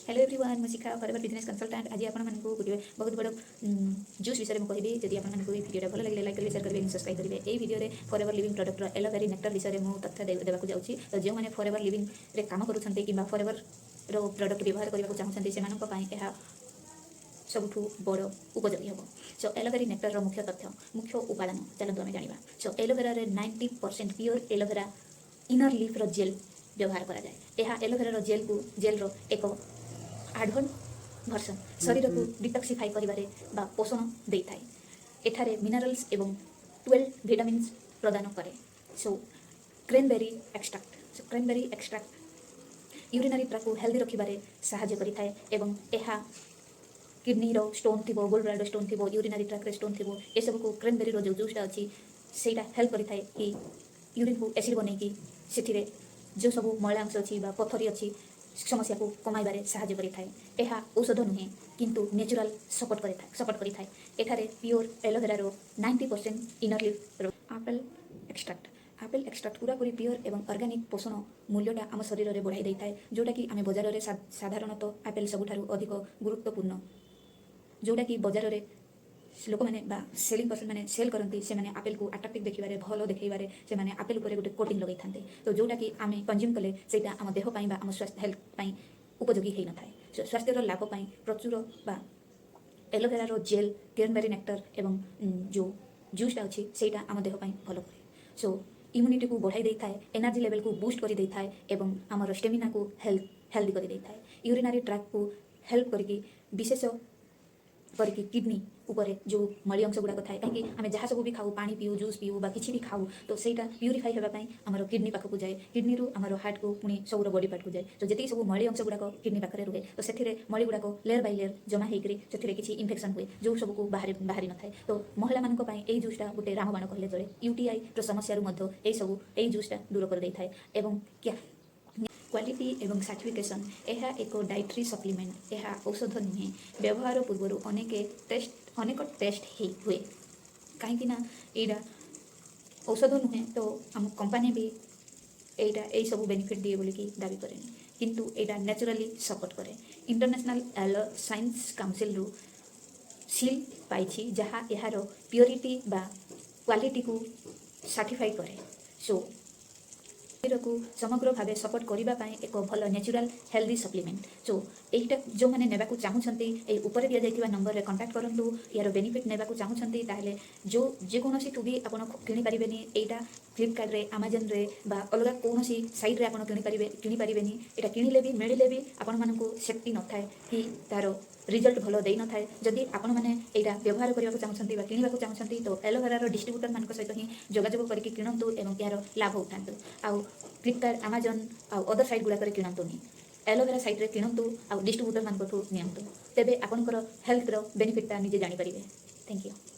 Hello everyone, ମୁଁ ଶିଖା, ଫରେଭର business consultant. ଆଜି ଆପଣମାନଙ୍କୁ ଗୋଟିଏ ବହୁତ ବଡ଼ ଜୁସ୍ ବିଷୟରେ ମୁଁ କହିବି। ଯଦି ଆପଣମାନଙ୍କୁ ଏହି ଭିଡ଼ିଓଟା ଭଲ ଲାଗିଲେ, ଲାଇକ୍ କରିବେ, ସେୟାର କରିବେ, ସବସ୍କ୍ରାଇବ୍ କରିବେ। ଏହି ଭିଡ଼ିଓରେ ଫରେଭର ଲିଭିଂ ପ୍ରଡକ୍ଟର ଏଲୋଭେରା ନେକ୍ଟର ବିଷୟରେ ମୁଁ ତଥ୍ୟ ଦେବାକୁ ଯାଉଛି। ତ ଯେଉଁମାନେ ଫରେଭର ଲିଭିଂରେ କାମ କରୁଛନ୍ତି କିମ୍ବା ଫରେଭରର ପ୍ରଡକ୍ଟ ବ୍ୟବହାର କରିବାକୁ ଚାହୁଁଛନ୍ତି, ସେମାନଙ୍କ ପାଇଁ ଏହା ସବୁଠୁ ବଡ଼ ଉପଯୋଗୀ ହେବ। ସୋ ଏଲୋଭେରା ନେକ୍ଟରର ମୁଖ୍ୟ ତଥ୍ୟ, ମୁଖ୍ୟ ଉପାଦାନ ଚାଲନ୍ତୁ ଆମେ ଜାଣିବା। ସୋ ଏଲୋଭେରାରେ 90% ପିଓର ଏଲୋଭେରା ଇନର ଲିଫ୍ର ଜେଲ୍ ବ୍ୟବହାର କରାଯାଏ। ଏହା ଏଲୋଭେରାର ଜେଲ୍ର ଏକ ଆଡଭାନ୍ସ ଭର୍ସନ୍। ଶରୀରକୁ ଡିଟକ୍ସିଫାଇ କରିବାରେ ବା ପୋଷଣ ଦେଇଥାଏ। ଏଠାରେ ମିନେରାଲ୍ସ ଏବଂ 12 ଭିଟାମିନ୍ସ ପ୍ରଦାନ କରେ। So cranberry extract. So cranberry extract urinary ଟ୍ରାକ୍କୁ healthy ରଖିବାରେ ସାହାଯ୍ୟ କରିଥାଏ ଏବଂ ଏହା କିଡ଼ନୀର ଷ୍ଟୋନ୍ ଥିବ, ଗୋଲ୍ଡ ବ୍ଲାଡର ଷ୍ଟୋନ୍ ଥିବ, ୟୁରିନାରୀ ଟ୍ରାକ୍ରେ ଷ୍ଟୋନ୍ ଥିବ, ଏସବୁକୁ କ୍ରେନବେରୀର ଯେଉଁ ଜୁସ୍ଟା ଅଛି, ସେଇଟା ହେଲ୍ପ କରିଥାଏ କି ୟୁରିନ୍କୁ ଏସିଡ୍ ବନେଇକି ସେଥିରେ ଯେଉଁ ସବୁ ମଇଳା ଅଂଶ ଅଛି ବା ପଥରୀ ଅଛି, ସମସ୍ୟାକୁ କମାଇବାରେ ସାହାଯ୍ୟ କରିଥାଏ। ଏହା ଔଷଧ ନୁହେଁ, କିନ୍ତୁ ନ୍ୟାଚୁରାଲ ସପୋର୍ଟ କରିଥାଏ। ଏଠାରେ ପିଓର ଏଲୋଭେରାର 90% ଇନର ଲିଫ୍ର ଆପେଲ୍ ଏକ୍ସଟ୍ରାକ୍ଟ। ଆପେଲ୍ ଏକ୍ସଟ୍ରାକ୍ଟ ପୁରାପୁରି ପିଓର ଏବଂ ଅର୍ଗାନିକ୍ ପୋଷଣ ମୂଲ୍ୟଟା ଆମ ଶରୀରରେ ବଢ଼ାଇ ଦେଇଥାଏ, ଯେଉଁଟାକି ଆମେ ବଜାରରେ ସାଧାରଣତଃ ଆପେଲ୍ ସବୁଠାରୁ ଅଧିକ ଗୁରୁତ୍ୱପୂର୍ଣ୍ଣ, ଯେଉଁଟାକି ବଜାରରେ ଲୋକମାନେ ବା ସେଲିଂ ପର୍ସନ୍ ମାନେ ସେଲ୍ କରନ୍ତି। ସେମାନେ ଆପେଲକୁ ଆଟ୍ରାକ୍ଟିଭ୍ ଦେଖିବାରେ, ଭଲ ଦେଖେଇବାରେ ସେମାନେ ଆପେଲ ଉପରେ ଗୋଟେ କୋଟିଂ ଲଗେଇଥାନ୍ତି। ତ ଯେଉଁଟାକି ଆମେ କନଜ୍ୟୁମ୍ କଲେ ସେଇଟା ଆମ ଦେହ ପାଇଁ ବା ଆମ ସ୍ୱାସ୍ଥ୍ୟ ହେଲ୍ଥ ପାଇଁ ଉପଯୋଗୀ ହେଇନଥାଏ। ସ୍ୱାସ୍ଥ୍ୟର ଲାଭ ପାଇଁ ପ୍ରଚୁର ବା ଏଲୋଭେରାର ଜେଲ୍, କ୍ରେନବେରୀ ନେକ୍ଟର ଏବଂ ଯେଉଁ ଜୁସ୍ଟା ଅଛି, ସେଇଟା ଆମ ଦେହ ପାଇଁ ଭଲ କରେ। ସୋ ଇମ୍ୟୁନିଟିକୁ ବଢ଼ାଇ ଦେଇଥାଏ, ଏନର୍ଜି ଲେଭେଲକୁ ବୁଷ୍ଟ କରିଦେଇଥାଏ ଏବଂ ଆମର ଷ୍ଟେମିନାକୁ ହେଲ୍ଦି କରିଦେଇଥାଏ। ୟୁରିନାରୀ ଟ୍ରାକ୍କୁ ହେଲ୍ପ କରିକି, ବିଶେଷ କରିକି କିଡ଼ନୀ ଉପରେ ଯେଉଁ ମଳି ଅଂଶ ଗୁଡ଼ାକ ଥାଏ, କାହିଁକି ଆମେ ଯାହା ସବୁ ବି ଖାଉ, ପାଣି ପିଉ, ଜୁସ୍ ପିଉ ବା କିଛି ବି ଖାଉ, ତ ସେଇଟା ପ୍ୟୁରିଫାଇ ହେବା ପାଇଁ ଆମର କିଡ଼ନୀ ପାଖକୁ ଯାଏ। କିଡ଼ନୀରୁ ଆମର ହାର୍ଟକୁ, ପୁଣି ସବୁର ବଡି ପାର୍ଟକୁ ଯାଏ। ତ ଯେତିକି ସବୁ ମଳି ଅଂଶ ଗୁଡ଼ାକ କିଡ଼ନୀ ପାଖରେ ରୁହେ, ତ ସେଥିରେ ମଳି ଗୁଡ଼ାକ ଲେୟର ବାଇ ଲେୟର ଜମା ହେଇକରି ସେଥିରେ କିଛି ଇନଫେକ୍ସନ୍ ହୁଏ, ଯେଉଁ ସବୁକୁ ବାହାରି ବାହାରି ନଥାଏ। ତ ମହିଳାମାନଙ୍କ ପାଇଁ ଏଇ ଜୁସ୍ଟା ଗୋଟେ ରାମବାଣ କହିଲେ ଚଳେ। ୟୁଟିଆଇର ସମସ୍ୟାରୁ ମଧ୍ୟ ଏଇସବୁ ଏଇ ଜୁସ୍ଟା ଦୂର କରିଦେଇଥାଏ। ଏବଂ କ୍ୱାଲିଟି ଏବଂ ସାର୍ଟିଫିକେସନ୍। ଏହା ଏକ ଡାଇଟ୍ରି ସପ୍ଲିମେଣ୍ଟ, ଏହା ଔଷଧ ନୁହେଁ। ବ୍ୟବହାର ପୂର୍ବରୁ ଅନେକ ଟେଷ୍ଟ ହେଇ ହୁଏ, କାହିଁକି ନା ଏଇଟା ଔଷଧ ନୁହେଁ। ତ ଆମ କମ୍ପାନୀ ବି ଏଇଟା ଏଇସବୁ ବେନିଫିଟ୍ ଦିଏ ବୋଲିକି ଦାବି କରେନି, କିନ୍ତୁ ଏଇଟା ନ୍ୟାଚୁରାଲି ସପୋର୍ଟ କରେ। ଇଣ୍ଟରନ୍ୟାସନାଲ୍ ଆଲୋ ସାଇନ୍ସ କାଉନସିଲ୍ରୁ ସିଲ୍ ପାଇଛି, ଯାହା ଏହାର ପ୍ୟୁରିଟି ବା କ୍ୱାଲିଟିକୁ ସାର୍ଟିଫାଇ କରେ। ସୋ ଶରୀରକୁ ସମଗ୍ର ଭାବେ ସପୋର୍ଟ କରିବା ପାଇଁ ଏକ ଭଲ ନ୍ୟାଚୁରାଲ ହେଲ୍ଦି ସପ୍ଲିମେଣ୍ଟ। ସୋ ଏଇଟା ଯେଉଁମାନେ ନେବାକୁ ଚାହୁଁଛନ୍ତି, ଏଇ ଉପରେ ଦିଆଯାଇଥିବା ନମ୍ବରରେ କଣ୍ଟାକ୍ଟ କରନ୍ତୁ। ଏହାର ବେନିଫିଟ୍ ନେବାକୁ ଚାହୁଁଛନ୍ତି, ତାହେଲେ ଯେଉଁ ଯେକୌଣସିଠୁ ବି ଆପଣ କିଣିପାରିବେନି। ଏଇଟା ଫ୍ଲିପକାର୍ଟରେ, ଆମାଜନରେ ବା ଅଲଗା କୌଣସି ସାଇଟ୍ରେ ଆପଣ କିଣିପାରିବେନି। ଏଇଟା କିଣିଲେ ବି, ମିଳିଲେ ବି ଆପଣମାନଙ୍କୁ ସେଫ୍ଟି ନଥାଏ କି ତା'ର ରିଜଲ୍ଟ ଭଲ ଦେଇନଥାଏ। ଯଦି ଆପଣମାନେ ଏଇଟା ବ୍ୟବହାର କରିବାକୁ ଚାହୁଁଛନ୍ତି ବା କିଣିବାକୁ ଚାହୁଁଛନ୍ତି, ତ ଏଲୋଭେରାର ଡିଷ୍ଟ୍ରିବ୍ୟୁଟରମାନଙ୍କ ସହିତ ହିଁ ଯୋଗାଯୋଗ କରିକି କିଣନ୍ତୁ ଏବଂ ଏହାର ଲାଭ ଉଠାନ୍ତୁ। ଆଉ ଫ୍ଲିପକାର୍ଟ, ଆମାଜନ ଆଉ ଅଦର ସାଇଟ୍ ଗୁଡ଼ାକରେ କିଣନ୍ତୁନି। ଏଲୋଭେରା ସାଇଟ୍ରେ କିଣନ୍ତୁ ଆଉ ଡିଷ୍ଟ୍ରିବ୍ୟୁଟରମାନଙ୍କଠୁ ନିଅନ୍ତୁ, ତେବେ ଆପଣଙ୍କର ହେଲ୍ଥର ବେନିଫିଟ୍ଟା ନିଜେ ଜାଣିପାରିବେ। Thank you.